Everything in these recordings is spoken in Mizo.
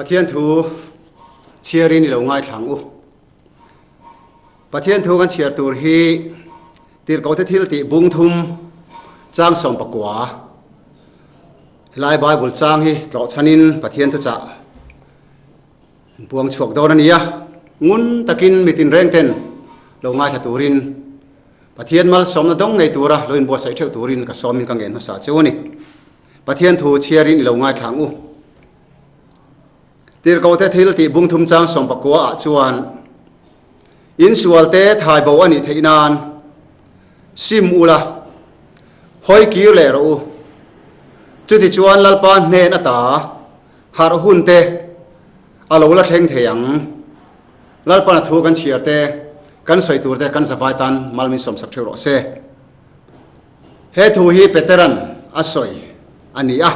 Pathian thu chhiarin i lo ngaithla ang u. Pathian thu kan chhiar tur hi Tirhkohte thil tih bung thum chang 19 helai Bible chang hi tlawh chhanin Pathian thuchah an puang chhuak dawn a ni a. Ngun takin mi tinreng ten lo ngaithla turin Pathian malsawmna dawng ngei tura lo inbuatsaih theuh turin ka sawmin ka ngen hmasa cheu a ni. Pathian thu chhiarin i lo ngaithla ang u. Tirhkohte thil tih bung thum chang 19 ah chuan insualte thai bo a nih theih nan sim ula, hawi kir leh rawh u. Chutichuan Lalpa hnen ata harh hun te a lo la thleng thei ang. Lalpana thu kan chhiar te, kan sawi tur te kan zavai tan mal min sawmsak theuh rawh se. He thu hi Peteran a sawi a ni a.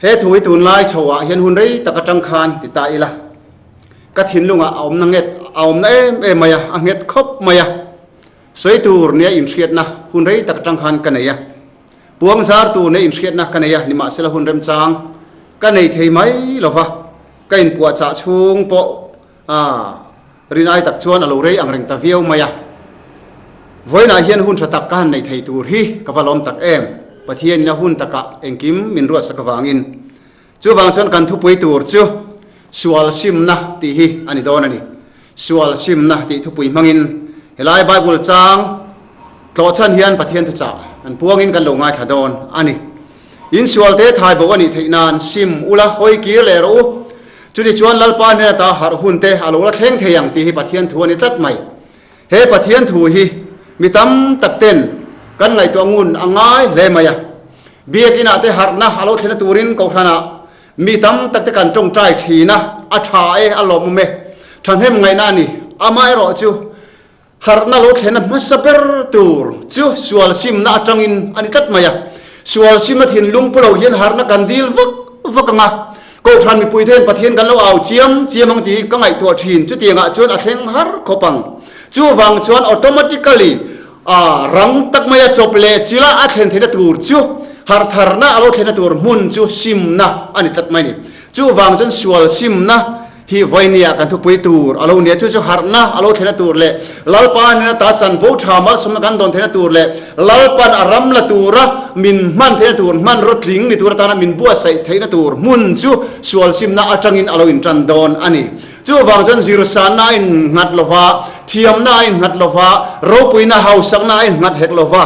He thu hi tunlai chhoah hian hun rei tak atang khan ti ta ila, ka thinlungah a awmna nget a awmna em em mai a, a nghet khawp mai a. Sawi tur nia inhriatna hun rei tak atang khan ka nei a. Puang zar tur nia inhriatna ka nei a, nimahsela hun remchang ka nei thei mai lo va, ka inpuahchah chhung pawh A, rinai tak chuan a lo rei ang reng ta viau mai a. Vawiinah hian hun tha tak ka han nei thei tur hi ka va lawm tak em. Pathianin a hun takah engkim min ruatsak avangin. Chuvang chuan kan thupui tur chu Sual Simna tih hi a ni dawn a ni. Sual Simna tih thupui hmangin helai Bible chang tlawhchhan hian Pathian thuchah kan puangin kan lo ngaithla dawn a ni. Insualte thai bo a nih theih nan sim ula hawi kir leh rawh u. Chutichuan Lalpa hnena ta harh hun te a lo la thleng thei ang tih hi Pathian thu a ni tlat mai. He Pathian thu hi mi tam tak ten kan ngaihtuah ngun a ngai hle mai a. Biakinah te harhna a lo thlena turin Kohhranah mi tam tak te kan tawngtai thin a, a tha e, a lawmawm e, thahnem ngaihna a ni. Amaherawhchu Harhna lo thlenna hmasa ber tur chu sual simna atangin a ni tlat mai a. Sual simna thinlung pu lo hian harhna kan dil vak vak ang a. Kohhran mipui te hian Pathian kan lo au chiam chiam ang tih hi ka ngaihtuah thin. Chutiangah chuan a thleng har khawp ang. Chuvang chuan automatically a rang tak maia chawp leh chila a thlen theihna tur chu harh tharna a lo thlenna tur hmun chu simna a ni tlat mai a ni. Chuvang chuan sual simna Hi vawinia kan thupui tur a lo nia, chu chu harhna a lo thlenna tur leh Lalpa hnena ta chanvo tha malsawmna kan dawn theihna tur leh Lalpan a ram la tura min hman theihna tur hmanraw tling ni tur atana min buatsaih theihna tur hmun chu sual simna atangin a lo intan dawn a ni. Chuvang chuan zirsanna a innghat lo va, thiamna a innghat lo va, ropuina hausakna a innghat hek lo va,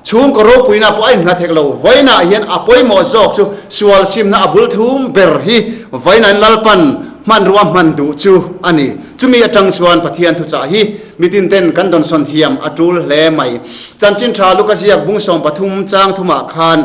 Chhungkaw ropuina pawh a innghat hek lo. Vawiinah hian a pawimawh zawk chu sual simna a bul thum ber hi vawiinain Lalpan hmanrua hman duh chu a ni. Chumi atang chuan Pathian thuchah hi mitin ten kan dawnsawn thiam a tul hle mai. Chanchin tha Luka ziak bung 13 chang thumah khan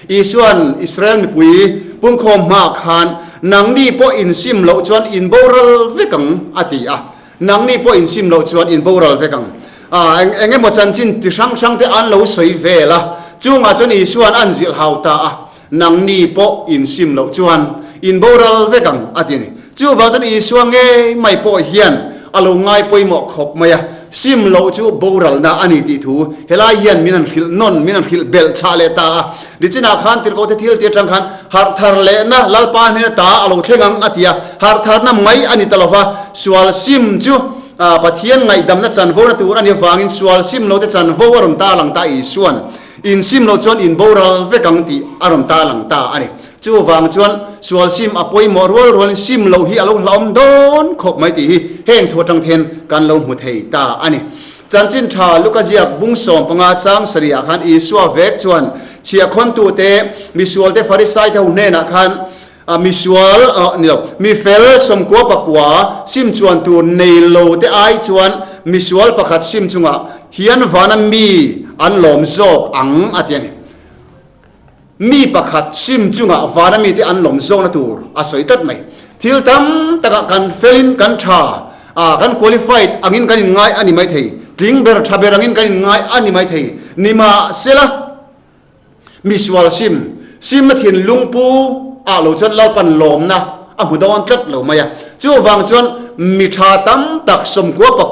Isuan Israel mipui pungkhawm hmaah khan nangni pawh insim loh chuan in boral vek ang a ti a. Nangni pawh insim loh chuan in boral vek ang. A, eng eng emaw chanchin ti hrang hrang te an lo sawi vel a, chungah chuan Isuan an zilh hau ta a, Nangni pawh insim loh chuan in boral vek ang, a ti a ni. Chuvang chuan Isua ngei mai pawh hian a lo ngai pawimawh khawp mai a, sim loh chu boralna a ni tih thu helai hian min han hrilh nawn, min han hrilh belh chhah leh ta a. Nichinah khan tirhkohte thil ti atang khan harh thar lehna Lalpa hnena ta a lo thleng ang a ti a, harh tharna mai a ni ta lo va, sual sim chu Pathian ngaihdamna chanvona tur a ni avangin sual sim lote chanvo a rawn ta lang ta Isuan in sim loh chuan in boral vek ang tih a rawn ta lang ta a ni. Chuvang chuan sual sim a pawimawh rual rualin sim loh hi a lo hlauhawm dawn khawp mai tih hi heng thu atang thian kan lo hmu thei ta a ni. Chanchin tha Luka ziak bung 15 chang sarihah khan Isua vek chuan chhiahkhawntute, misualte Farisaite ho hnenah khan misual, ni lo, mi fel 99 sim chuan tur nei lo te ai chuan misual pakhat sim chungah hian vana mi an lawm zawk ang a ti a ni. Mi pakhat sim chungah vana mite an lawm zawkna tur a sawi tlat mai. Thil tam takah kan felin kan tha a, kan qualified angin kan inngai a ni mai thei, tling ber tha ber angin kan inngai a ni mai thei. Nimahsela, misual sim, simna thinlung pu ah lo chuan Lalpan lawmna a hmu dawn tlat lo mai a. Chuvang chuan mi tha tam tak 99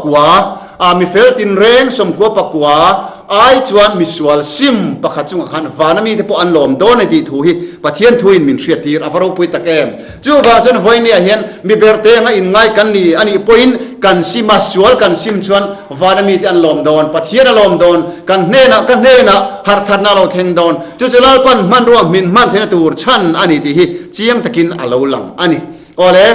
a, mi fel tinreng 99. ai chuan misual sim pakhat chungah khan vana mite pawh an lawm dawn a ni tih thu hi Pathian thuin min hriattir a va ropui tak em. Chuvang chuan vawinia hian mi berte anga inngai kan ni a nih pawhin kan sim a, sual kan sim chuan vana mite an lawm dawn, Pathian a lawm dawn, kan hnenah ka hnenah harhthatna a lo thleng dawn. Chu chu Lalpan hmanrua hmin hman theihna tur chhan a ni tih hi chiang takin a lo lang a ni. Awle,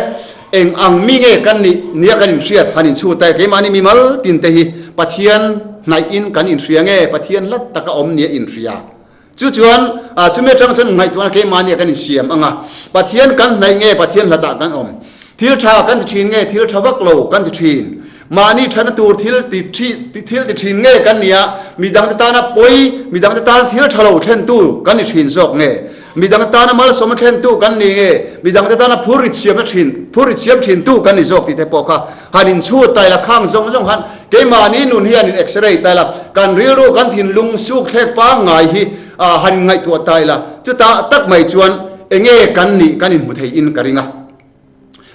eng ang mi nge kan nih nia kan inhriat han inchhut a, keimahni mimal tinte hi Pathian hnaihin kan inhria nge Pathian hlat taka awm nia inhria? Chu chuan, chumi atang chuan ngaihtuahna keimahni ah kan insiam ang a, Pathian kan hnaih nge Pathian hlatah kan awm? Thil tha kan ti thin nge thil tha vak lo kan ti thin? Mahni thatna tur thil ti thil ti thin nge kan nia, midangte tana pawi, midangte tana thil tha lo thlentu kan ni thin zawk nge? Midangte tana malsawmna thlentu kan ni nge? Midangte tana phur rit siamna thin, phur rit siam thintu kan ni zawk tih te pawh kha han inchhut taila khang zawng zawng han keimahni nun hi han in x-ray taila kan rilru kan thinlung suk thlek pangngai hi han inngaihtuah taila chutah tak mai chuan enge kan nih kan inhmu thei in ka ring a.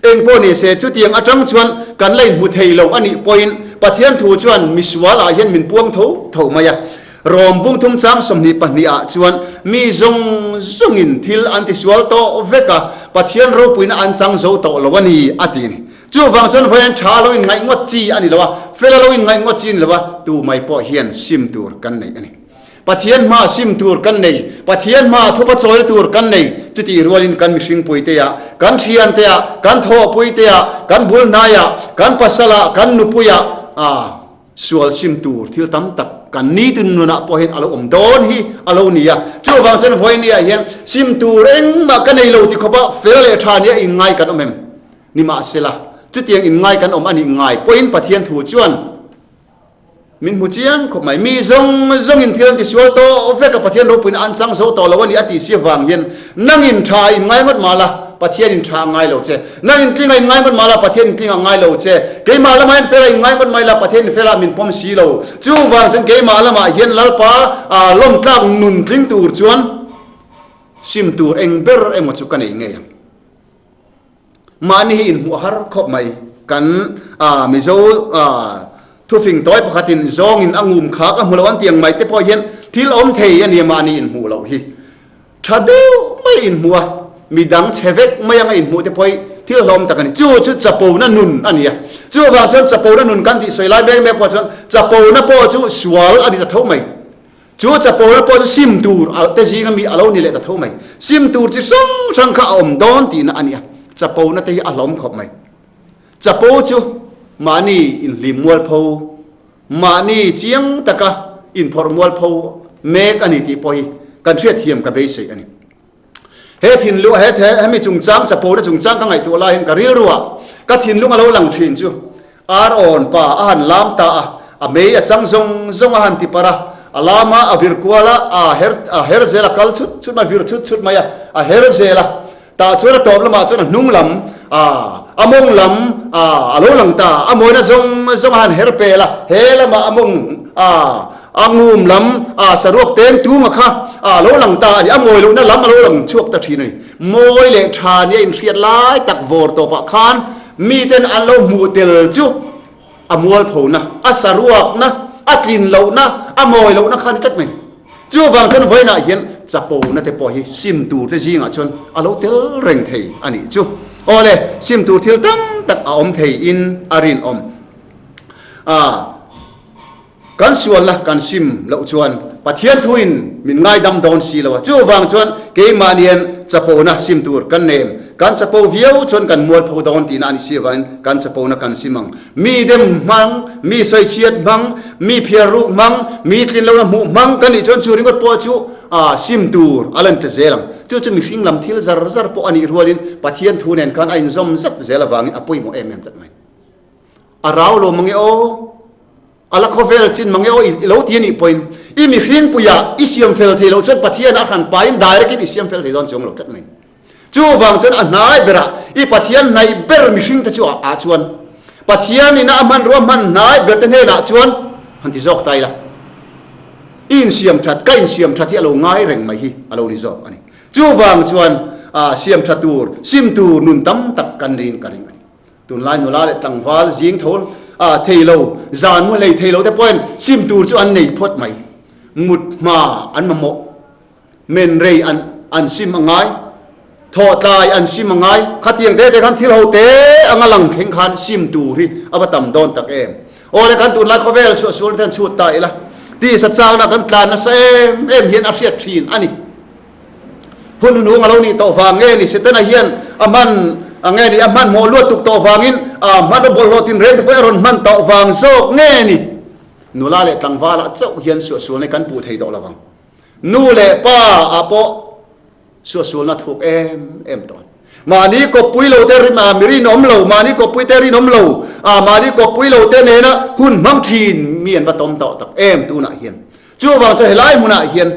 Eng pawh ni se chutiang atang chuan kan la inhmu thei lo a nih pawhin Pathian thu chuan misual ah hian min puang tho tho mai a. Rom bung thum chang 22 ah chuan mi zawng zawngin thil an tisual tawh vek a, Pathian ropuina an chang zo tawh lo a ni a ti a ni. Chuvang chuan vawiin tha lo inngaih ngawt chi a ni lo a, fela lo inngaih ngawt chi a ni lo a, tu mai pawh hian sim tur kan nei a ni. Pathian hma sim tur kan nei, Pathian hma thupa chawina tur kan nei, chutih rualin kan mihring puiteah, kan thianteah, kan thawhpuiteah, kan bul hnaiah, kan pasalah, kan nupuiah, ah, sual sim tur thil tam tak kan nitin nunah pawh hian a lo awm dawn hi a lo ni a. Chuvang chuan vawinia hian sim tur engmah ka nei lo ti khawpa fel leh tha nia inngai kan awm em? Nimahsela, chutiang inngai kan awm a nih ngai pawhin Pathian thu chuan min hmu chiang khawp mai. Mi zawng zawngin thil an tisual tawh vek a, Pathian ropuina an chang zo tawh lo a ni a tih si avang hian nangin tha inngai ngawt mah la, Pathianin tha a ngai lo che. Nangin tling a inngai ngawt mah la, Pathianin tling a ngai lo che. Keimah lamah hian fel a inngai ngawt mai la, Pathianin fela min pawm si lo. Chuvang chuan keimah lamah hian Lalpa lawmtlak nun tling tur chuan sim tur eng ber emaw chu ka nei ngei ang. Mahni hi inhmuh har khawp mai. Kan Mizo thufing tawi pakhatin zawngin a ngum khak a hmu lo an ti ang mai te pawh hian thil awm thei a nia mahni inhmuh loh hi. Tha deuh mai inhmuh a, midang chhe vek mai anga inhmuh te pawh hi thil hlawm tak a ni. Chu chu chapona nun a ni a. Chuvang chuan chapona nun kan tih sawi lai mek mek pawh chuan chapona pawh chu sual a ni ta tho mai. Chu chapona pawh chu sim tur te zinga mi a lo ni leh ta tho mai. Sim tur chi hrang hrang kha a awm dawn tihna a ni a. Chapona te hi a hlawm khawp mai. Chapo chu mahni inhlim mualpho, mahni chiang taka inphawrh mualpho mek a ni tih pawh hi kan hriatthiam ka beisei a ni. He thinlung, he the, hemi chungchang, chapona chungchang ka ngaihtuah laiin ka rilruah ka thinlung a lo lang thin chu ar awn pa a han lam ta a, a mei a chang zawng zawng a han ti parh a, a lam a, a vir kual a, a her, a her zel a, kal chhut chhut mai, vir chhut chhut mai a, a her zel a. Tah chuan a tawp lamah chuan a hnung lam, a, a mawng lam, a, a lo lang ta, a mawina zawng zawng a han her pel a, he lamah a mawng, a, A ngum lam a saruak teng tunga kha a lo lang ta a ni. A mawi lohna lam a lo lang chhuak ta thin a ni. Mawi leh tha nia inhriat lai tak vawr tawpah khan miten an lo hmuh tel chu a mualphona, a saruakna, a tlin lohna, a mawi lohna kha a ni tlat mai. Chuvang chuan vawiinah hian chapona te pawh hi sim tur te zingah chuan a lo tel reng thei a nih chu. Awle, sim tur thil tam tak a awm thei in a rinawm. A. Kan sualna kan sim loh chuan Pathian thuin min ngaidam dawn si lo a. Chuvang chuan keimahnian chapona sim tur kan nem. Kan chapo viau chuan kan mualpho dawn tihna a ni si avangin kan chapona kan sim ang. Mi dem hmang, mi sawichhiat hmang, mi phiar ruk hmang, mi tlin lohna hmuh hmang kan nih chuan chu ringawt pawh chu sim tur a lan ta zel ang. Chu chu mihring lam thil zar zar pawh a nih rualin Pathian thu nen khan a inzawm zet zel avangin a pawimawh em em tlat mai. A rau lo mange aw, a la khawvel chin mange aw i lo ti a nih pawhin i mihring puiah i siam fel thei loh chuan Pathian a hran pahin direct in i siam fel thei dawn chuang lo tlat mai. Chuvang chuan a hnai berah i Pathian hnaih ber mihring te chu ah chuan Pathian ina a hmanrua hman hnai ber te hnenah chuan han ti zawk ta ila. I insiam that, ka insiam that hi a lo ngai reng mai hi a lo ni zawk a ni. Chuvang chuan siam tha tur, sim tur nun tam tak kan neiin ka ring a ni. Tunlai nula leh tlangval zing tho a thei lo, zan mu hlei thei lo te pawhin sim tur chu an nei phawt mai. Mut hma an mamawh. Men rei an an sim a ngai. Thawh tlai an sim a ngai. Khatiang te te khan thil ho te anga lang thleng khan sim tur hi a va tam dawn tak em. Aw le kan tunlai khawvel suahsual te han chhut ta ila. Tisa changna kan tlan nasa em em hian a hriat thin a ni. Hun hnung a lo nih tawh vang nge ni Setana hian a hman a nge ni a hmanhmawh luat tuk tawh vangin a hmanraw bawlhhlawh tinreng te pawh a rawn hman tawh vang zawk nge ni nula leh tlangvalah chauh hian suahsualna kan puh thei tawh lo vang. Nu leh pa ah pawh suahsualna thuk em em tawh. Mahni kawppui lo te rim a mi rinawm lo, mahni kawppui te rinawm lo a mahni kawppui lo te nena hun hmang thin mi an va tawm tawh tak em tunah hian. Chuvang chuan helai hmunah hian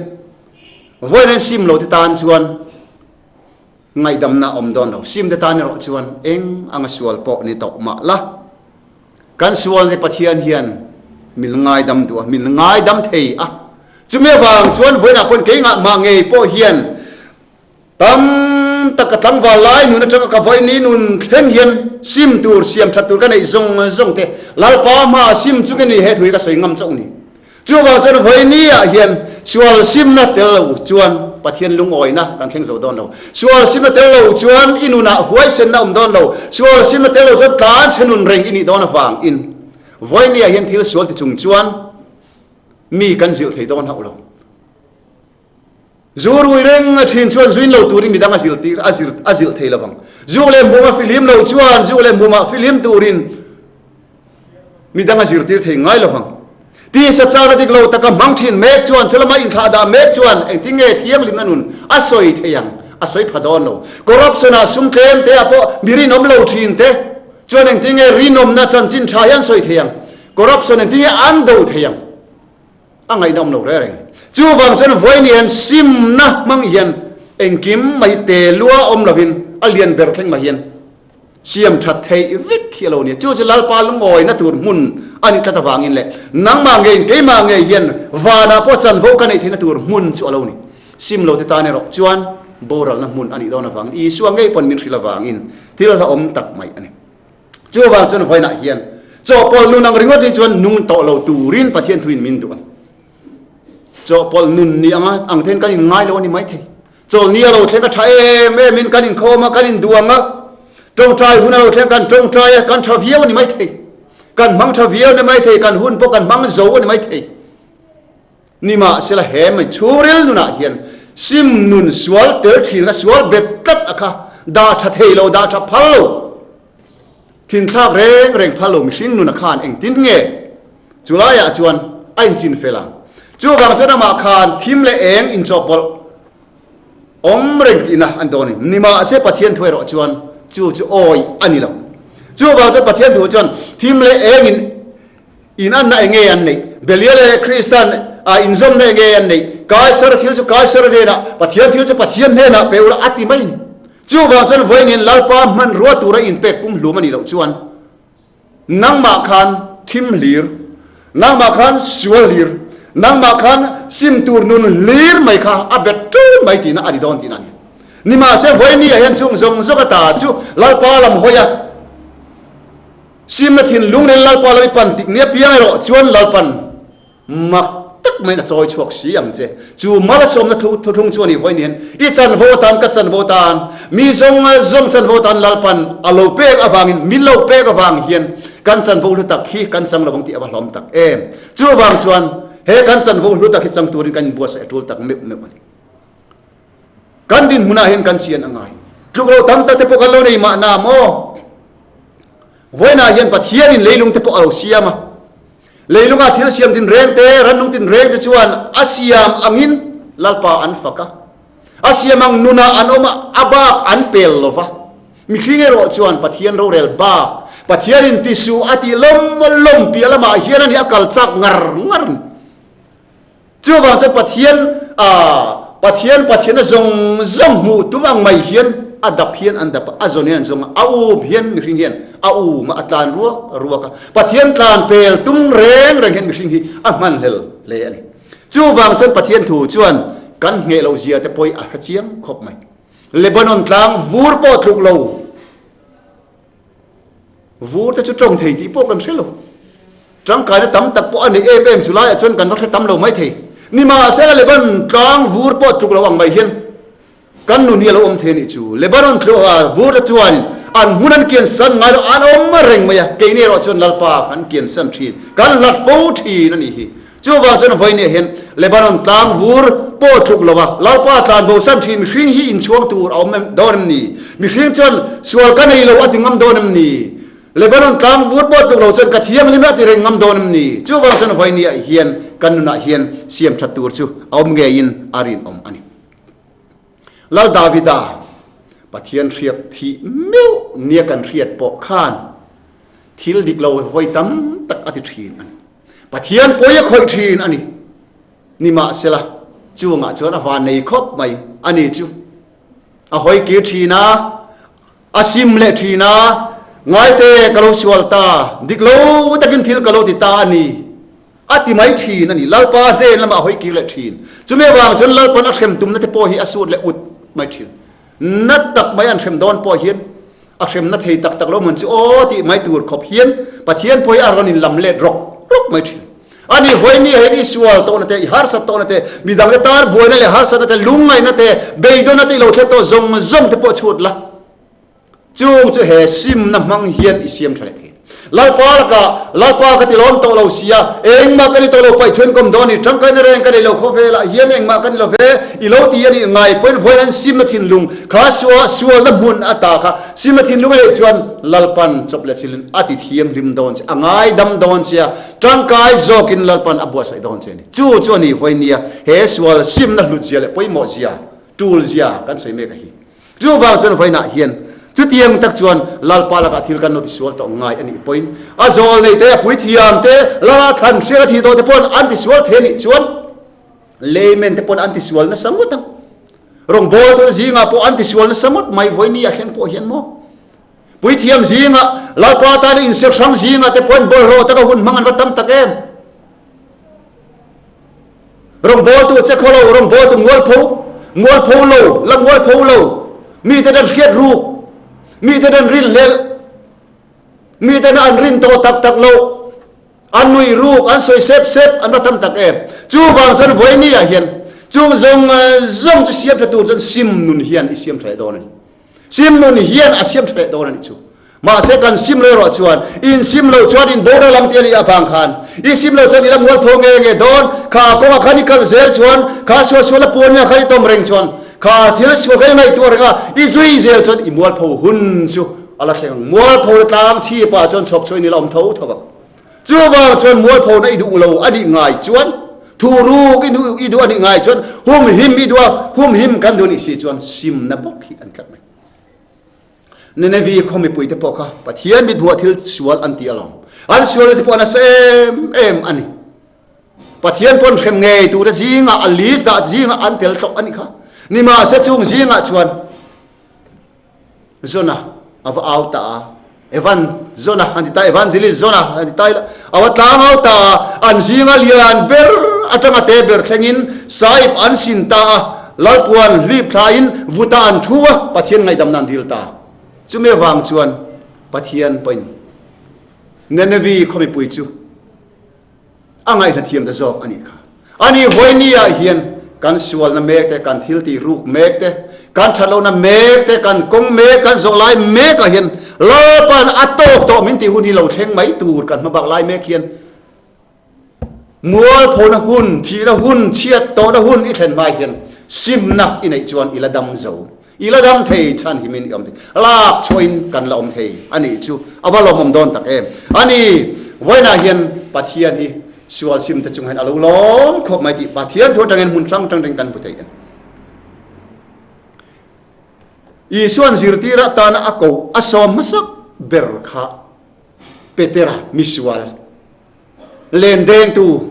Vawiin an sim lo te tan chuan ngaihdamna a awm dawn lo. Sim te tan erawh chuan eng anga sual pawh ni tawh mah la. Kan sual te Pathian hian min ngaidam duh a, min ngaidam thei a. Chumi avang chuan vawiinah pawhin keingah mah ngei pawh hian Tam tak ka tlangval lai nun atanga ka vawiini nun thleng hian sim tur, siam that tur ka neih zawng zawng te Lalpa hmaah sim chu ka ni he thu hi ka sawi ngam chauh ni. Chuvang chuan vawiini ah hian sual simna tel lo chuan Pathian lungawina kan thleng zo dawn lo. Sual simna tel lo chuan i nunah huaisenna awm dawn lo. Sual simna tel lo chuan tlan chhe nun reng i nih dawn avang in vawiini ah hian thil sual ti chung chuan mi kan zilh thei dawn hauh lo. Zu rui reng a thin chuan zuin lo turin midang a ziltir a zir a zilh thei lovang. Zuk leh hmuma fihlim lo chuan zuk leh hmumah fihlim turin midang a zirtir thei ngai lovang. Tisa chana dik lo taka hmang thin mek chuan chulama inthlah dah mek chuan engtin nge thianghlimna nun a sawi thei ang? A sawi pha dawn lo. Corruption-ah sum tlem te ah pawh mi rinawm lo thin te chuan engtin nge rinawmna chanchin tha hi an sawi thei ang? Corruption engtin nge an do thei ang? A ngaihnawm lo reng reng. Chuvang chuan vawiin hian simna hmang hian engkim mai te lua awm lovin a lian ber thleng mai hian siam that theih vek hi a lo ni. Chu chu Lalpa lungawina tur hmun a nih tlat avangin leh nangmah ngeiin keimah ngei hian vanah pawh chanvo ka neih theihna tur hmun chu a lo ni. Sim lo te tan erawh chuan boralna hmun a nih dawn avangin Isua ngei pawn min hrilh avangin thil hlauhawm tak mai a ni. Chuvang chuan vawiinah hian chawhpawlh nun ang ringawt hi chuan nung tawh lo turin Pathian thuin min duh a ni. Chawhpawlh nun ni anga ang ten kan inngai lo a ni maithei. Chawlhni a lo thleng a tha em em in kan inkhawm a, kan induang a, tawngtai hun a lo thleng kan tawngtai a, kan tha viau a ni maithei. Kan hmang tha viau a ni maithei, kan hun pawh kan hmang zo a ni maithei. Nimahsela he mai chhungril nunah hian sim nun sual tel thin kha sual bet tlat a kha dah tha thei lo, dah tha phal lo, thinthlak reng reng phal lo mihring nuna khan engtin nge chulaiah chuan a inchin fel ang. Chuvang chuan amah khan thim leh eng inchawhpawlh awm reng tihna an dawn a ni. Nimahse Pathian thu erawh chuan chu chu awi a ni lo. Chuvang chuan Pathian thu chuan thim leh engin In anna eng nge an neih? Belia leh Krista'n a inzawmna eng nge an neih? Kaisara thil chu Kaisara hnenah, Pathian thil chu Pathian hnenah pe ula a ti mai a ni. Chuvang chuan vawiin Lalpa hmanrua tura inpek pumhlum a nih loh chuan nangmah khan thim hlir, nangmah khan sual hlir, nangmah khan sim tur nun hlir mai kha a bet ṭun mai tihna a ni dawn tihna a ni. Nimahse vawiin ah hian chung zawng zawng ata chu Lalpa lam hawi a. Simna thinlung nen Lalpa lo i pan tik nia piang erawh chuan Lalpan mak tak maiin a chawi chhuak si ang che. Chu malsawmna thu thuthlung chu a ni vawi nen i chanvo atan ka chanvo tan mi zawng zawng chanvo tan Lalpan a lo pek avangin min lo pek avang hian kan chanvo hlu tak hi kan chang lovang tih a va hlawm tak em. Chuvang chuan he kan chanvo hlu tak hi chang turin kan inbuatsaih a tul tak meuh meuh a ni. Kan dinhmunah hian kan chian a ngai. Tluk lo tam tak te pawh kan lo nei mahna maw? Vawiinah hian Pathianin leilung te pawh a lo siam a. Leilunga thil siam tinreng te, rannung tinreng te chuan a siam angin Lalpa an fak a. A siam ang nunah an awm a, a bak an pel lo va. Mihring erawh chuan Pathian rorel bak, Pathianin tisuh a tih lawm lawm piah lamah hian a ni a kal chak ngar ngar ni. Chuvang chuan Pathian Pathian Pathianna zawng zawng hmuh tum ang mai hian a dap hian an dap a, a zawn hian an zawng a, a um hian mihring hian a um a, a tlan ruak ruak a. Pathian tlan pel tum reng reng hian mihring hi a hmanhlel hle a ni. Chuvang chuan Pathian thu chuan kan ngheh loh zia te pawh hi a hre chiang khawp mai. Lebanon tlang vur pawh tluk lo. Vur te chu tawng thei tih pawh kan hre lo. Tangkaina tam tak pawh a ni em em chu laiah chuan kan va hre tam lo mai thei. Nimahsela Lebanon tlang vur pawh tluk lo ang mai hian kan nun hi a lo awm thei a nih chu. Lebanon vur te chuan an hmun an kian san ngai lo, an awm reng mai a, keini erawh chuan Lalpa kan kian san thin, kan hlat fo thin a nih hi. Chuvang chuan vawinia hian Lebanon tlang vur pawh tluk lo a, Lalpa tlan bo san thin mihring hi inchhuang tur a awm dawn em ni? Mihring chuan sual ka nei lo a ti ngam dawn em ni? Lebanon tlang vur pawh tluk lo chuan ka thianghlim a ti reng ngam dawn em ni? Chuvang chuan vawinia hian kan nunah hian siam that tur chu a awm ngeiin a rinawm a ni. Lal Davida Pathian hriak thih meuh nia kan hriat pawh khan thil dik lo vawi tam tak a ti thin a ni. Pathian pawi a khawih thin a ni. Nimahsela, chungah chuan a van nei khawp mai a ni chu. A hawi kir thin a, a sim leh thin a, Ngaite ka lo sual ta, dik lo takin thil ka lo ti ta a ni, a ti mai thin a ni. Lalpa hnen lamah a hawi kir leh thin. Chumi avang chuan Lalpan a hrem tumna te pawh hi a sut leh ut mai thin. Na tak mai an hrem dawn pawh hian a hremna thei tak tak lo man chu aw tih mai tur khawp hian Pathian pawh hi a rawn inlam let rawk rawk mai thin. Ani vawiin hian i sual tawhna te, i harsat tawhna te, midang te tan buaina leh harsatna te, lungngaihna te, beidawnna te i lo thlet tawh zawng zawng te pawh chhut la. Chung chu he simna hmang hian i siam tha leh thei. Lalpa lakah, Lalpa ka ti lawm tawh lo sia, engmah ka ni tawh lo, paihchhuan kawm dawn i, tangkaina reng ka nei lo khawvelah hian engmah ka ni lo ve, i lo ti a nih ngai pawhin vawiin an simna thinlung kha sual, sualna hmun a ta kha simna thinlung a neih chuan Lalpan chawp leh chilin a ti thianghlim dawn che, a ngaidam dawn che a, tangkai zawkin Lalpan a buatsaih dawn che a ni. Chu chu a ni vawiin nia he sual simna hlutzia leh pawimawhzia, tulzia kan sawi mek a hi. Chuvang chuan vawiinah hian chutiang tak chuan Lalpa lakah thil kan lo tisual tawh ngai a nih pawhin a zawl nei te, a puithiam te, Lala thlan hriat a thih tawh te pawhin an tisual thei a nih chuan layman te pawhin an tisual nasa ngawt ang. Rawngbawltu zingah pawh an tisual nasa ngawt mai vawiin a thleng pawh hian maw. Puithiam zingah, Lalpa tana inserh hrang zingah te pawhin bawlhhlawh taka hun hmang an va tam tak em. Rawngbawltu che khaw lo, rawngbawltu mualpho, mualpho lo, la mualpho lo, mite dan hriat ruk, mite dan rinhlelh, mite an rin tawh tak tak lo, an nuih ruk, an sawi sep sep, an va tam tak em. Chuvang chuan vawiini ah hian chung zawng zawng chu siam tha tur chuan sim nun hian i siam tha leh dawn a ni. Sim nun hian a siam tha leh dawn a nih chu. Mahse kan sim lo erawh chuan in sim lo chuan in boral ang tih a nih avang khan i sim lo chuan i la mualpho nge nge dawn. Kha kawngah khan i kal zel chuan kha sualsual a puan inah khan i tawm reng chuan kha thil sual kha i ngaihtuah reng a, i zui zel chuan i mualpho hun chu a la thleng ang. Mualpho na tlang chhipah chuan chhawp chhuahin i la awm tho tho ang. Chuvang chuan mualpho na i duh lo a nih ngai chuan thu ruk i duh a nih ngai chuan humhim i duh a, humhim kan duh a nih si chuan simna bawk hi an tlat mai. Nineveh khaw mipuite pawh kha Pathian mithmuh thil sual an ti alawm. An sualna te pawh a nasa em em a ni. Pathian pawn hrem ngei tura zingah a list dah zingah an tel tawh a nih kha. Nimahse chung zingah chuan Zona a va au ta a, Evan Zona an ti ta, Evangelist Zona an ti ta ila, a va tlang au ta a, an zinga lian ber atanga te ber thlengin sahib an sin ta a, Lalpuan hlip thlain vuta an thu a, Pathian ngaihdamna an dil ta. Chumi avang chuan Pathian pawhin Nenevi khaw mipui chu a ngaihna thiam ta zawk a nih kha. Ani vawiini ah hian kan sualna mek te, kan thil tih ruk mek te, kan that lohna mek te, kan kawng mek, kan zawh lai mek ah hian Lalpa'n a tawk tawh min tih hun hi lo thleng mai tur kan hmabak lai mek hian Mualphona hun, thihna hun, chhiat tawhna hun i thlen hmai hian simna i neih chuan i la dam zo. I la dam thei, chhan himin i awm thei. Lak chhuahin kan la awm thei a nih chu a va lawmawm dawn tak em. A ni, vawiinah hian Pathian hi sual simte chung hian a lo lawm khawp mai tih Pathian thu atangin hmun hrang hrang atangin kan hmu thei a ni. Isua'n zirtir atana a koh a sawm hmasak ber kha Petera misual Lendengtu,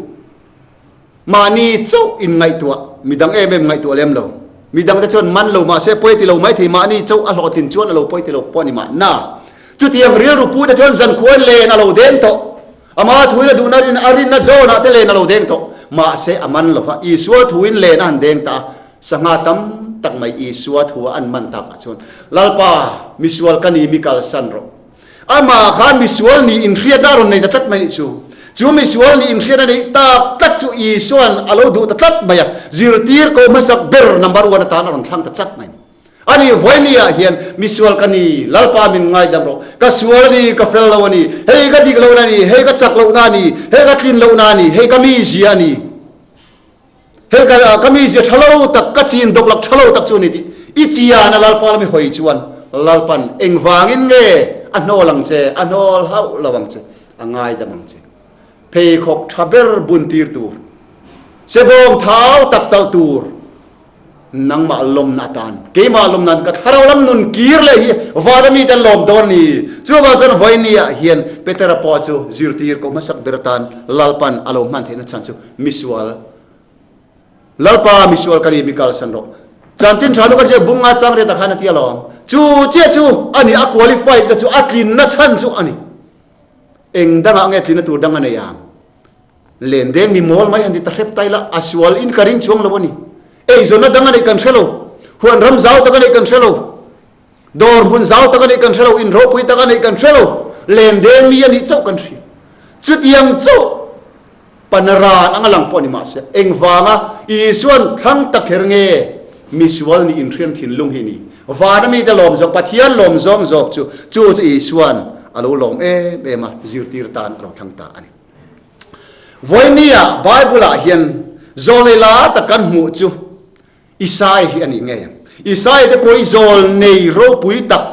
mahni chauh in ngaihtuah, midang em em ngaihtuah lem lo. Midangte chuan man lo mahse pawi ti lo mai thei, mahni chauh a hlawhtlin chuan a lo pawi ti lo pawh a ni mahna. Chutiang rilru pute chuan zankhuain len a lo deng tawh. Ama thuin a duhna rin a rinna zawnah te len a lo deng tawh. Mahse a man lo va, Isua thuin len a han deng ta a, sangha tam tak mai Isua thua an man takah chuan, Lalpa, misual ka ni, mi kalsan rawh. Amah khan misual nih inhriatna a rawn nei ta tlat mai nih chu. Chu misual nih inhriat a neih tak tlat chu Isua'n a lo duh ta tlat mai a, zirtir ko hmasak ber number one atan a rawn thlang ta chat mai. Ani vawinia hian misual ka ni, Lalpa min ngaidam rawh, ka sual a ni, ka fel lo a ni, hei ka dik lohna a ni, hei ka chak lohna a ni, hei ka tlin lohna a ni, hei ka mizia a ni. Hei ka ka mizia tha lo tak, ka chin dawklak tha lo tak chu a ni tih i chian a Lalpa lami hawi chuan Lalpan engvangin nge a hnawl ang che, a hnawl hauh lo ang che, a ngaidam ang che. Pheikhawk tha ber bun tir tur, sebawm thau tak talh tur, nangmah lawmna atan, keimah lawmna atan ka thlarau lam nun kir leh hi vana mite an lawm dawn a ni. Chuvang chuan vawinia hian Petera pawh chu zirtir ko hmasak ber atan Lalpan a lo hman theihna chhan chu Misual Lalpa misual ka ni mi kalsan rawh. Chanchin tha luka ziak bung nga chang riat ah khan a ti alawm. Chu chiah chu a ni a qualified na chu a tlinna chhan chu a ni. Eng dangah nge tlinna tur dang a nei ang? Len deng mi mawl mai han ti ta hrep ta ila a sual in ka ring chuang lo a ni. Eizawnna dang a neih kan hre lo. Huan ram zau tak a neih kan hre lo. Dawr hmun zau tak a nih kan hre lo, in ropui tak a nih kan hre lo, len deng mi a nih chauh kan hria. Chutiang chauh panaran anga lang pawh ni mah se, engvanga Isuan thlang tak kher nge misual nih inhriam thinlung hi ni? Vana mite lawm zawk, Pathian lawm zawng zawk chu, chu chu Isuan a lo lawm em em a, zirtir tan a lo thlang ta a ni. Vawinia Bible-ah hian zawlei lar tak kan hmuh chu, Isai hi a nih ngei ang. Isai te pawh hi zawl nei ropui tak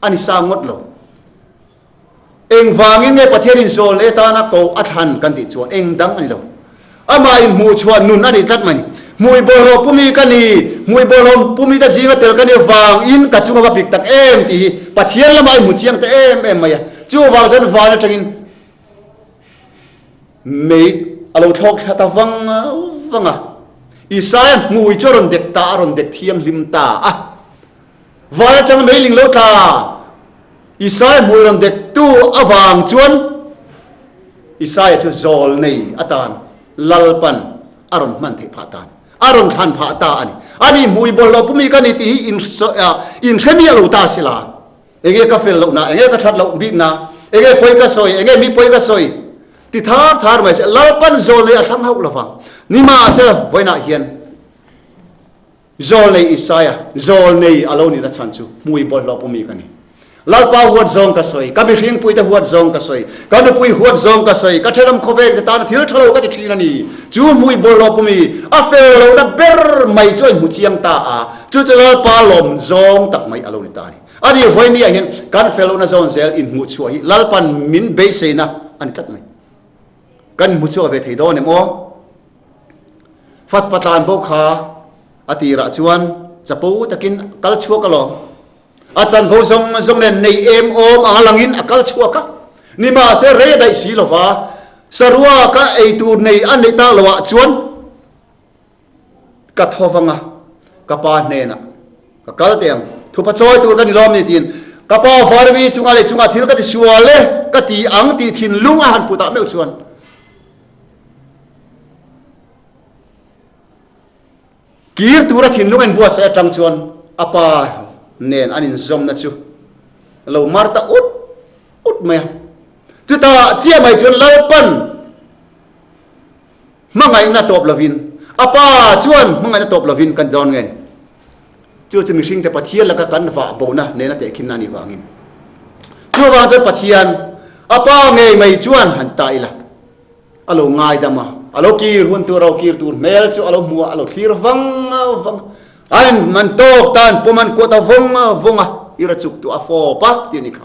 a ni sang ngawt lo. Engvangin nge Pathianin zawl nei atana ko a thlan kan tih chuan eng dang a ni lo. Amah in hmuhchhuah nun a ni tlat mai ni. Hmui bawlhhlawh pumi ka ni, hmui bawlhhlawh pumi te zinga tel ka ni vangin ka chung a va bik tak em tih hi Pathian lamah a inhmu chiang ta em em mai a. Chuvang chuan van atangin Mei a lo thlawk thla ta vang vang a, Isaia hmui chu a rawn dek ta, a rawn dek thianghlim ta a. Van atanga meiling lo tla, Isaia hmui rawn dektu avang chuan Isaia chu zawl nei atan Lalpan a rawn hman theih phah ta a ni. A rawn thlan phah ta a ni. Ani hmui bawlhhlawh pumi ka ni tih hi inhre miah lo ta sela. Enge ka fel lohna, enge ka that loh bikna, enge pawi ka sawi, enge mi pawi ka sawi ti thar thar mai se Lalpan zawlnei a thlang hauh lovang. Nimahsela vawiinah hian zawlnei Isaia zawlnei a lo nihna chhan chu hmui bawlhhlawh pumi ka ni. Lalpa huat zawng ka sawi, ka mihringpuite huat zawng ka sawi, ka nupui huat zawng ka sawi, ka thenawm khawvel ka tana thil tha lo ka ti thin a ni. Chu hmui bawlhhlawh pumi a fel lohna ber mai chu a inhmu chiang ta a, chu chu Lalpa lawm zawng tak mai a lo ni ta a ni. A ni Vawinia hian kan fel lohna zawn zel inhmuh chhuah hi Lalpan min beiseina a ni tlat mai. Kan inhmu chhuak ve thei dawn em aw? Fat patlan pawh kha a tirah chuan chapo takin kal chhuak alawm. A chanvo zawng zawng nen nei em awm anga langin a kal chhuak a. Nimahse rei a daih si lova, saruaka eitur nei a neih tak loah chuan Ka tho vang a, ka pa hnenah ka kal teh ang, thupa chawi tur ka ni lawm ni tiin ka pa Varmi chunga leh chungah thil ka ti sual e ka ti ang tih thinlung a han put ah meuh chuan kir tura thinlung a inbuatsaih atang chuan a pa nen an inzawmna chu a lo mar ta ut ut mai a. Chutah chiah mai chuan Lalpan Hmangaihna tawp lovin, a Pa chuan hmangaihna tawp lovin kan dawn nge ni? Chu chu mihringte Pathian laka kan vah bona nena tehkhinna a nih vangin. Chuvang chuan Pathian, a Pa ngei mai chuan han ti ta ila, a lo ngaidam a, a lo kir hun tur, a lo kir tur hmel chu a lo hmu a, a lo thlir vang vang a, a in man tawk ta, an pawm an kuat a vawng vawng a, ira chuk tu a fawp a tih a ni kha.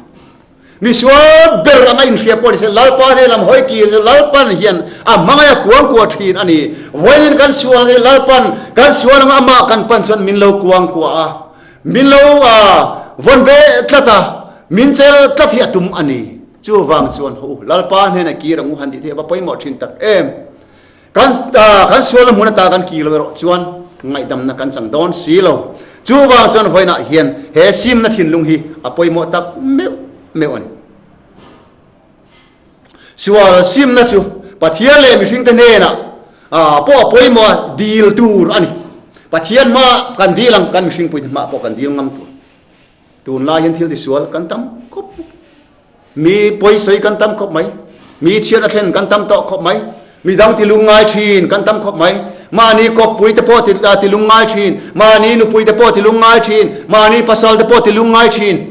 Misual ber anga inhria pawh ni se, Lalpa hnen lam hawi kir chu Lalpan hian a hmangaih a kuangkuah thin a ni. Vawiin kan sual hi Lalpan kan sual anga amah kan pan chuan min lo kuangkuah a, min lo vawn ve tlat a, min chel tlat hi a tum a ni. Chuvang chuan haw u, Lalpa hnena kir ang u han tih theih a va pawimawh thin tak em. Kan kan sualna hmun ata kan kir lo erawh chuan ngaihdamna kan chang dawn si lo. Chuvang chuan vawiinah hian he simna thinlung hi a pawimawh tak meuh meuh a ni. Sual simna chu Pathian leh mihringte hnenah pawh a pawimawh a, dil tur a ni. Pathian hmaah kan dil ang, kan mihringpuite hmaah pawh kan dil ngam tur. Tunlai hian thil tisual kan tam khawp mai. Mi pawisawi kan tam khawp mai. Mi chhiat a thlen kan tam tawh khawp mai. Midang ti lungngai thin kan tam khawp mai. Mahni kawppui te pawh ti lungngai thin, mahni nupui te pawh ti lungngai thin, mahni pasal te pawh ti lungngai thin,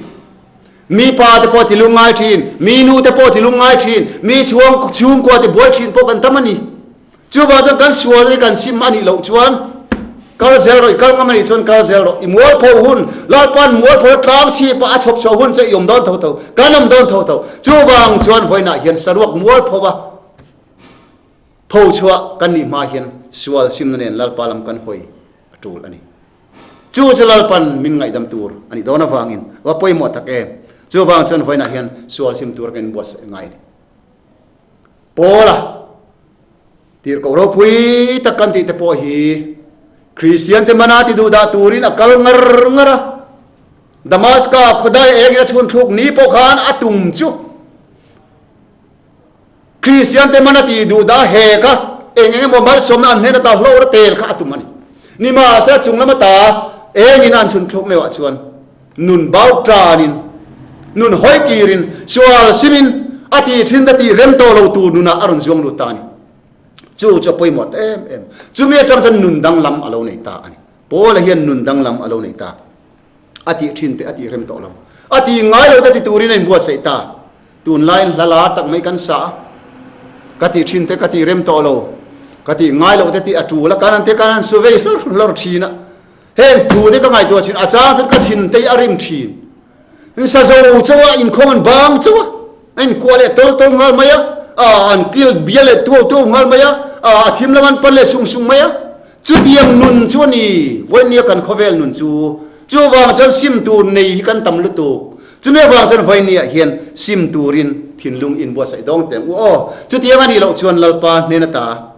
mi pa te pawh ti lungngai thin, mi nu te pawh ti lungngai thin, mi chhuang chhungkua ti buai thin pawh kan tam a ni. Chuvang chuan kan sual hi kan sim a nih loh chuan kal zel rawh, i kal ngam a nih chuan kal zel rawh. I mualpho hun, Lalpa'n mualpho tlang chhip a a chhawp chhuah hun che i awm dawn tho tho, kan awm dawn tho tho. Chuvang chuan vawiinah hian saruak mualpho a pho chhuah kan nih hma hian sual simna nen Lalpa lam kan hawi a tul a ni. Chu chu Lalpa'n min ngaihdam tur a nih dawn avangin va pawimawh tak em. Chuvang chuan vawiinah hian sual sim tur kan inbuatsaih ngai a ni. Paula tirhkoh ropui tak kan tih te pawh hi Kristian te mana ti duhdah turin a kal ngar ngar a. Damaska khawdai engin a chhun thluk ni pawh khan a tum chu Kristian te mana ti duhdah hek a, eng eng emaw malsawmna an hnen ata hlawh ra tel kha a tum a ni. Nimahse chung lam ata engin an chhun thluk meuh ah chuan Nun bau tanin, nun hawi kirin, sual simin a tih thin te tih rem tawh lo tur nunah a rawn zuang lut ta a ni. Chu chu a pawimawh ta em em. Chumi atang chuan nun danglam a lo nei ta a ni. Paula hian nun danglam a lo nei ta. A tih thin te a tih rem tawh lo. A tih ngai lo te ti turin a inbuatsaih ta. Tunlaiin hla lar tak mai kan sa a. Ka tih thin te ka tih rem tawh lo. Ka tih ngai lo te tih a tul a. Kan an te kan han su vei hlawr hlawr thin a. Heng thu te ka ngaihtuah thin, a chang chuan ka thin te hi a rim thin. In sa zo chauh a, inkhawm an bang chauh a, a inkuah leh tawl tawl nghal mai a, a an kil bia leh tuau tuau nghal mai a, a thim lam an pan leh sung sung mai a. Chutiang nun chu a ni, vawinia kan khawvel nun chu. Chuvang chuan sim tur nei hi kan tam lutuk. Chumi avang chuan vawinia hian sim turin thinlung inbuatsaih dawng teh ang u aw. Chutiang a nih loh chuan Lalpa hnen ata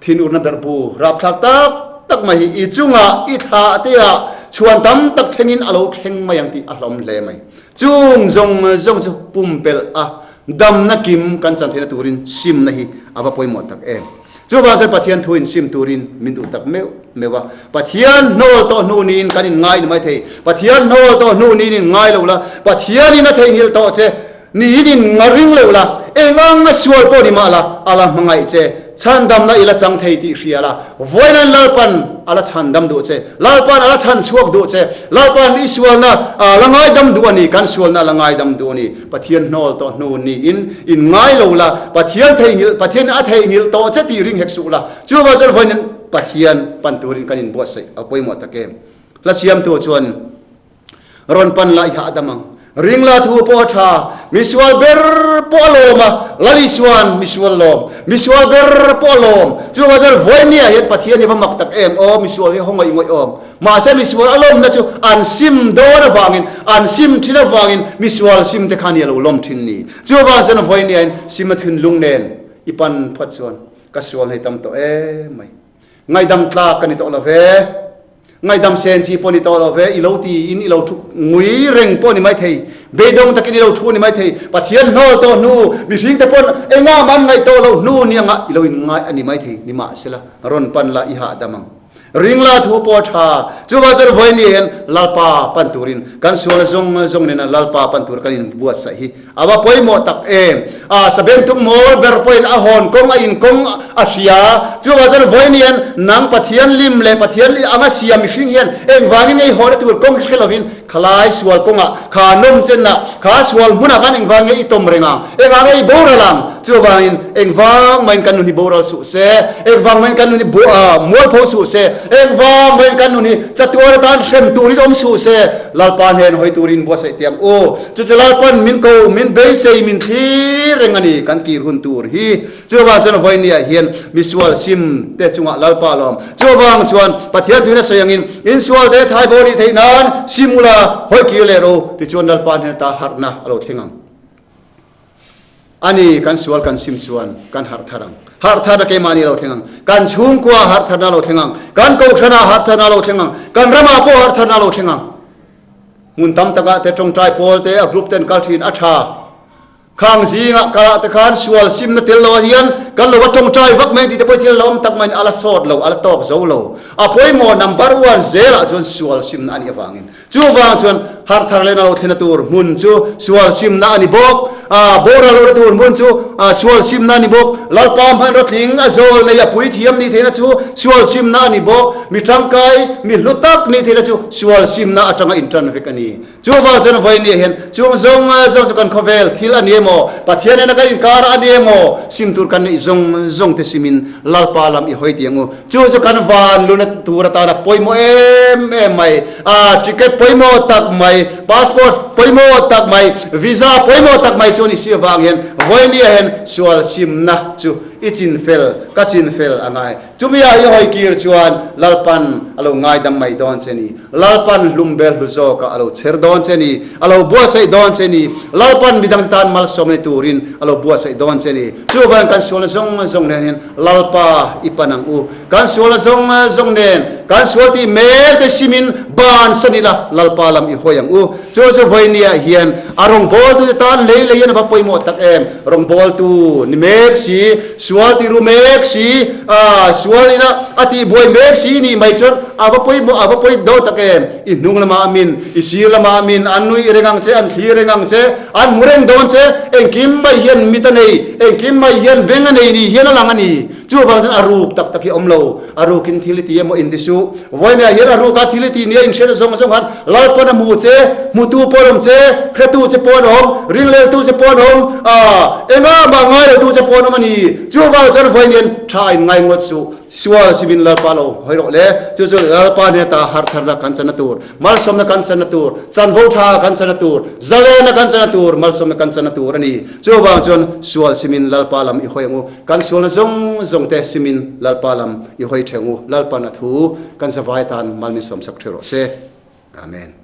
Thinurna berhbu rapthlak tak tak mai hi i chungah i thlah teah chhuan tam tak thlengin a lo thleng mai ang tih a hlawm hle mai. Chung zawng zawng chu pumpelh a damna kim kan chan theihna turin simna hi a va pawimawh tak em. Chuvang chuan Pathian thu in sim turin min duh tak meuh meuh a. Pathian hnawl tawh hnu niin kan in ngai ni mai thei. Pathian hnawl tawh hnu niin in ngai lo la, Pathianin a theihnghilh tawh che. Niin in nga ring lo la, eng anga sual pawh ni mah la, a la hmangaih che, chhandamna i la chang thei tih hria la, vawiin Lalpan a la chhandam duh che, Lalpan a la chhan chhuak duh che, Lalpan i sualna a la ngaidam duh a ni, kan sualna a la ngaidam duh a ni. Pathian hnawl tawh hnu niin in ngai lo la, Pathian theihnghilh, Pathian a theihnghilh tawh che tih ring hek suh la, chuvang chuan vawiin Pathian pan turin kan inbuatsaih a pawimawh tak em? Hla siamtu chuan. Rawn pan la i hahdam ang. Ring la thu pawh a tha. Misual ber pawh a lawm a, Lal Isuan misual lawm. Misual ber pawh a lawm. Chuvang chuan vawinia hian Pathian hi va mak tak em aw, misual hi haw ngawih ngawih awm. Mahse misual a lawmna chu an sim dawn avangin, an sim thin avangin misual sim te kha ni a lo lawm thin ni. Chuvang chuan vawinia hian sim a thinlung nen i pan phawt chuan ka sual hei tam tawh em mai. Ngaihdam tlak ka ni tawh lo ve. Ngaihdam sen chi pawh ni tawh lo ve, i lo tiin i lo thu ngui reng pawh ni mai thei, beidawng takin i lo thu ni mai thei, Pathian hnawl tawh hnu, mihring te pawn engah mah an ngaih tawh loh hnu ni angah i lo inngai a ni mai thei, nimahsela rawn pan la i hahdam ang. Ring la thu pawh a tha, chuvang chuan vawiin hian Lalpa pan turin kan sual zawng zawng nena Lalpa pan tur kan inbuatsaih hi A va pawimawh tak em! A sabengtung mawl ber pawhin a hawn kawng a in kawng a hria. Chuvang chuan vawiin hian nang Pathian lim leh Pathian anga siam mihring hian engvangin nge i hawn tur kawng hi hre lovin khalai sual kawngah, kha nawm chenah, kha sual hmunah khan engvang nge i tawm reng ang? Engah nge i boral ang? Chuvangin engvang maiin kan nun hi boral suh se, engvang maiin kan nun hi mualpho suh se, engvang maiin kan nun hi chatuan atan hrem turin awm suh se, Lalpa hnen hawi turin buatsaih tiang u. Chu chu Lalpan min ko, min beisei, min thlir reng a ni, kan kir hun tur hi. Chuvang chuan vawinia hian misual sim te chungah Lalpa a lawm. Chuvang chuan Pathian thuin a sawi angin, Insual te thai bo nih theih nan sim ula, hawi kir leh ro, tichuan Lalpa hnen ata harhna a lo thleng ang. A ni, kan sual kan sim chuan kan harh thar ang. Harh tharna keimahni a lo thleng ang. Kan chhungkua harh tharna a lo thleng ang. Kan kohhranah harh tharna a lo thleng ang. Kan ramah pawh harh tharna a lo thleng ang. Hmun tam takah te tawngtai pawl te a group ten kal thin a tha. Khang zingah kalah te khan sual simna tel lo ah hian kan lo va tawngtai vak mai tih te pawh thil la awm tak maiin a la sawt lo, a la tawk zo lo. A pawimawh number one zelah chuan sual simna a nih avangin. Chuvang chuan. Harh thar leh no thlena tur hmun chu sual simna a ni bawk. Boral lohna tur hmun chu sual simna a ni bawk. Lalpa hmanraw tling a zawl nei a puithiam nih theihna chu sual simna a ni bawk. Mi tangkai, mi hlu tak nih theihna chu sual simna atanga intan vek a ni. Chuvang chuan vawiin hian chung zawng zawng chu kan khawvel thil a ni emaw, Pathian nena kan inkar a ni emaw, sim tur kan neih zawng zawng te simin Lalpa lam i hawi tih ang u. Chu chu kan van luna tur atana pawimawh em em mai, a ticket pawimawh tak mai, passport pawimawh tak mai, visa pawimawh tak mai chu a ni si avang hian vawiin hian sual simna chu i chinfel, ka chinfel a ngai. Chumia i hawi kir chuan Lalpan a lo ngaidam mai dawn che ni. Lalpan hlumbel hlu zawkah a lo chher dawn che ni. A lo buatsaih dawn che ni. Lalpan midangte tan malsawm ni turin a lo buatsaih dawn che ni. Chuvangin kan sualna zawng zawng nen hian Lalpa i pan ang u. Kan sualna zawng zawng nen kan sual tih mek te simin bansan ila Lalpa lam i hawi ang u. Chu chu vawinia hian a rawngbawltute tan lei lei hian a va pawimawh tak em. Rawngbawltu ni mek si, sual ti ru mek si, aa sual ina a tihbuai mek si nih mai chuan a va pawimawh, a va pawi dawn tak em. I hnung lamah a min, i sir lamah a min, an nuih reng ang che, an thlir reng ang che, an hmu reng dawn che. Engkim mai hian mit a nei, engkim mai hian beng a nei ni hian a lang a ni. Chuvang chuan a ruk tak tak hi a awm lo. A rukin thil i ti emaw in ti suh. Vawinia hian a ruka thil i tih nia inhriat zawng zawng khan Lalpawn a hmu che, hmutu pawh an awm che, hretu che pawh an awm, ringleltu che pawh an awm, aa, engah mah ngai lotu che pawh an awm a ni. Chuvang chuan vawiin tha in ngai ngawt suh. Sual sivin Lalpa lo hawi rawh le. Chu chu Lalpa hneh ta harh tharna kan channa tur, malsawmna kan channa tur, chanvo tha kan channa tur, zalena kan channa tur, malsawmna kan channa tur a ni. Chuvang chuan sual simin Lalpa lam i hawi ang u. Kan sualna zawng zawng te simin Lalpa lam i hawi theng u, Lalpan a thu kan zavai atan mal min sawmsak ṭhi rawh se. Amen.